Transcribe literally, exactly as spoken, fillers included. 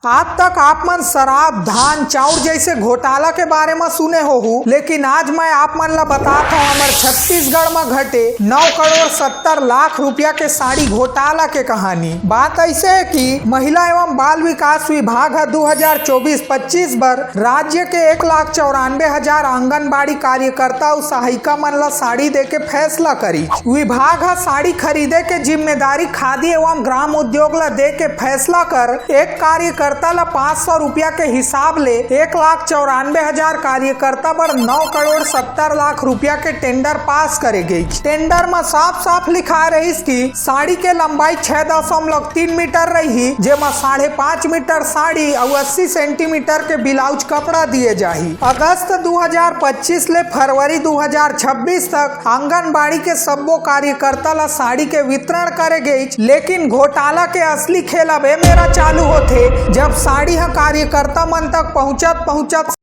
आज तक आप मन शराब, धान, चाउर जैसे घोटाला के बारे म सुने होहू, लेकिन आज मैं आप मन ला बतात हूँ हमर छत्तीसगढ़ म घटे नौ करोड़ सत्तर लाख रुपया के साड़ी घोटाला के कहानी। बात ऐसे है कि महिला एवं बाल विकास विभाग ह दो हज़ार चौबीस पच्चीस बर राज्य के एक लाख चौरानबे हजार आंगनबाड़ी कार्यकर्ता अउ सहायिका मन ला साड़ी दे के फैसला करी। विभाग ह साड़ी खरीदे के जिम्मेदारी खादी एवं ग्राम उद्योग ला दे के फैसला कर एक कार्यकर्ता ला पाँच सौ रुपया के हिसाब ले एक लाख चौरानबे हजार कार्यकर्ता बर नौ करोड़ सत्तर लाख रुपया के टेंडर पास करे गई। टेंडर म साफ साफ लिखाए रहिस कि साड़ी के लंबाई छह दशमलव तीन मीटर रही, जेमा साढ़े पाँच मीटर साड़ी अउ अस्सी सेंटीमीटर के ब्लाउज कपड़ा दिए जाही। अगस्त दो हज़ार पच्चीस ले फरवरी दो हज़ार छब्बीस तक आंगनबाड़ी के सब्बो कार्यकर्ता ला साड़ी के वितरण करे गई, लेकिन घोटाला के असली खेल अब ए मेरा चालू होथे, जब साड़ी ह कार्यकर्ता मन तक पहुंचत पहुंचत